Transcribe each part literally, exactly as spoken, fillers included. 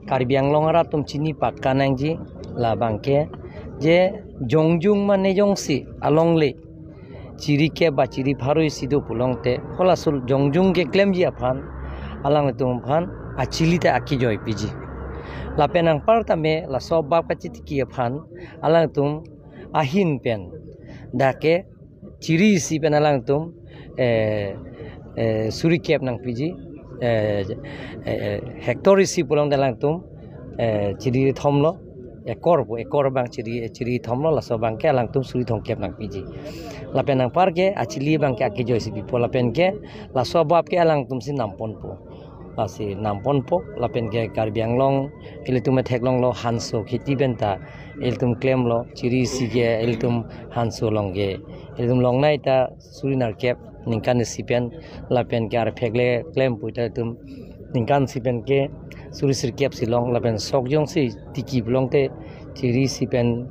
Karbi Anglong arat atum chini pakka nangji labang ke, je jongjung mane jongsi alongle chiri kep ba chiri pharo isi do pulongte, halaso jongjung keklemji aphan alangtum aphan achili ta akejoi piji. Lapen anparta me laso abap kachetiki aphan alangtum ahin pen dak ke chiri isi pen alangtum, eh, eh, suri kep nangpiji, eh, eh, eh, hectare isi pulongte alangtum, eh, chiri thomlo, ekor pu, ekor abang chiri, chiri thomlo, laso abang ke alangtum suri thomkep nangpiji. Lapen anpar ke achili abang ke akejoi si pipo, lapen ke laso abap ke alangtum si namponpo. Lasi namponpo, lapen ke Karbi Anglong ilitum theklonglo, hanso kheti pen ta ilitum klemlo, chiri isi ke ilitum hanso along ke ilitum longnei ta suri nerkep ningkan isi pen, lapen ke arphek le klem pu ta ilitum ningkan isi pen ke suri sirkep si long, lapen sok jongsi tiki pulongte chiri isi pen,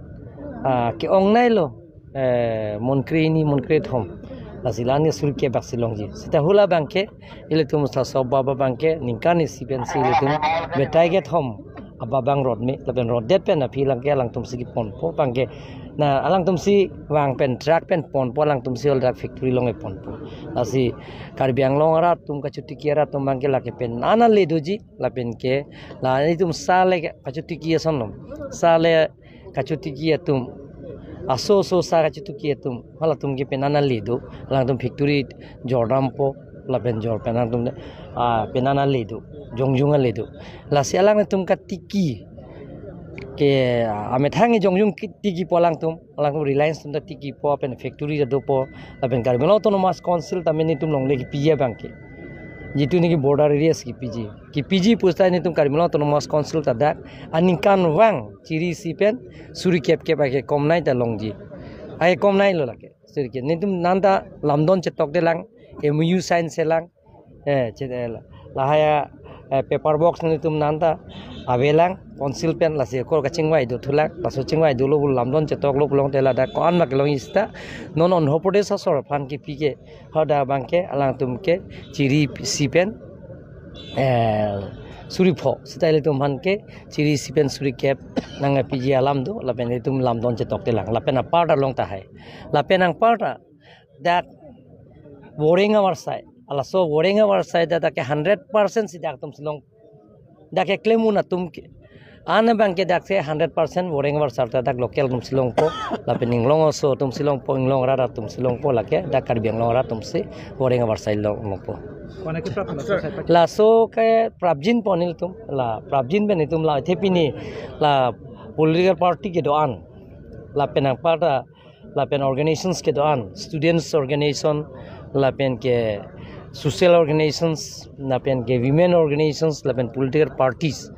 ah, ke-ongneilo, eh, monkre hini monkre thom. Lasi la-an ke suri kep bak si longji. Seta hala abang ke ilitum laso abap abang ke ningkan isi pensi ilitum betai kethom abap abang rot me, lapen rotdet pen aphi lang ke alangtum si keponpo abang ke. Na alangtum si vang pen truck pen ponpo, alangtum si ol truck factory along keponpo. Lasi Karbi Anglong arat atum, kachetiki arat atum abang ke lake pen ana le doji, lapen ke la ilitum sa le kachetiki ason lom, sa le kachetiki atum, aso aso sa kachetiki atum, halatum ke pen ana le do, alangtum factory jordampo, lapen jor pen alangtum, ah, pen ana le do, jongjung ale do. Lasi alangtum katiki ke, ah, amethang jongjung ke tikipo alangtum, alangtum Reliance atum ta tikipo, pen factory ta dopo, lapen Karbi Anglong Autonomous Council ta me nelitum longle kepiji abang ke, jitu niki border areas kepiji, kepiji pusita nelitum Karbi Anglong Autonomous Council ta dak aningkanvang chiri isi pen suri kep kep ake komnei ta longji. Ake komneilo lake. Suri kep. Nelitum nanta lamdon chetokdelang, M O U sign selang. Eh, chet-, eh, la-, lahai a, eh, paper box nelitum nanta avelang, council pen, lasi ekor kachingvai dothulang, laso chingvai dolo pu lamdon chetoklo pulongte ladak ko-an ma kelongji seta, non Andhra Pradesh asor aphan kepi ke, hadak abang ke alangtum ke chiri isi pen, eh, suri pho, seta ilitum aphan ke chiri isi pen suri kep nangpiji alam do, lapen ilitum lamdon chetokdelang, lapen aparta long tahai. Lapen anparta dak boreng avarsai, laso boreng avarsai dak, dak ke hundred percent si dak atum si long, dak keklem un atum ke, an abang ke dak si hundred percent boreng avarsai ta dak local atum si longpo, lapen inglong aso atum si longpo, inglong arat atum si longpo, lake dak Karbi Anglong arat atum si boreng avarsai long, longpo. Kona ke prapjin, sir, laso ke prapjinpo nelitum, la prapjin pen itum la the pini la political party kedo-an, lapen anparta lapen organizations kedo-an, students organization, lapen ke social organizations, lapen ke women organizations, lapen political parties,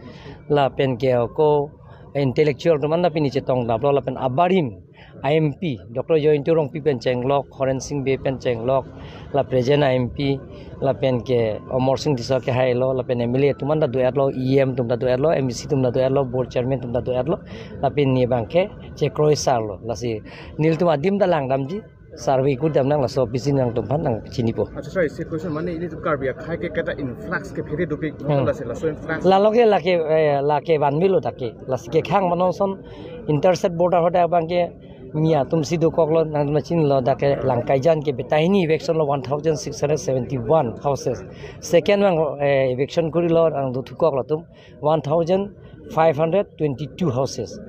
lapen ke ako intellectual atum anta pini chetongdaplo, lapen abarim a M P, Doctor Jayanta Rongpi pen chenglok, Horen Sing Bey pen chenglok, la present a M P, lapen ke Amarsing Tisso kehailo, lapen M L A atum anta do-etlo, E M atum ta do-etlo, M A C atum ta do-etlo, board chairman atum ta do-etlo, lapen ne abang ke chekroi sarlo, lasi nelitum adim ta langdamji, survey kudam nang, laso pisi nangtum aphan nangchinipo. Acha sir, isi question mane ilitum Karbi akhei ke keta influx kephere dopik, hmm, lasi laso influx. Lalo ke lake, eh, lake vanvelo dak ke. Lasi kekhang manon son interstate border hadak abang ke mi atum si dokoklo, nangtum chinilo, dak ke Langkaijan ke betai hini eviction lo one thousand six hundred seventy-one houses. Second abang, eh, eviction kurilo, nang dothukoklo atum one thousand five hundred twenty-two houses.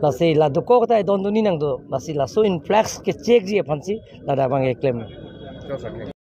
Lasi la dokok ta don duni nang do, lasi laso influx ke checkji aphansi ladak abang keklem.